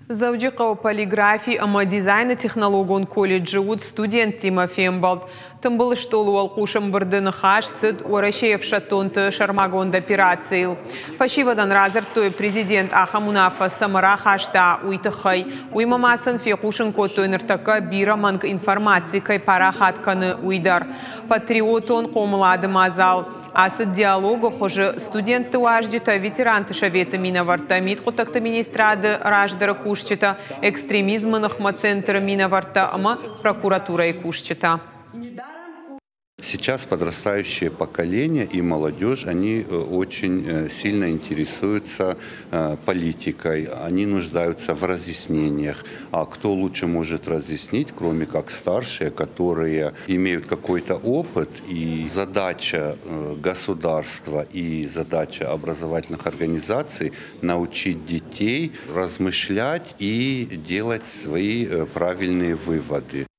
Дзӕуджыхъӕуы полиграфи ӕмӕ дизайны технологон колледжы уыд студенттимӕ фембӕлд. Тымбыл стъолы уӕлхъус ӕмбырды ныхас цыд Уӕрӕсейы ӕфсӕддонты сӕрмагонд операцийыл. Фӕсивӕдӕн радзырдтой, президент ахӕм уынаффӕ цӕмӕ рахаста, уый тыххӕй. Уыимӕ ма сын фехъусын кодтой, ныртӕккӕ бирӕ мӕнг информаци кӕй парахат кӕны, уый дӕр. Патриотон хъомылады мадзал ацыд диалогы хуызы. Студентты уазджытӕ, ветеранты советы минӕвӕрттӕ, мидхъуыддӕгты министрады раздӕры кусджытӕ, экстремизмы ныхмӕ центры минӕвӕрттӕ ӕмӕ прокуратурӕйы кусджытӕ. Сейчас подрастающее поколение и молодежь, они очень сильно интересуются политикой, они нуждаются в разъяснениях. А кто лучше может разъяснить, кроме как старшие, которые имеют какой-то опыт? И задача государства, и задача образовательных организаций — научить детей размышлять и делать свои правильные выводы.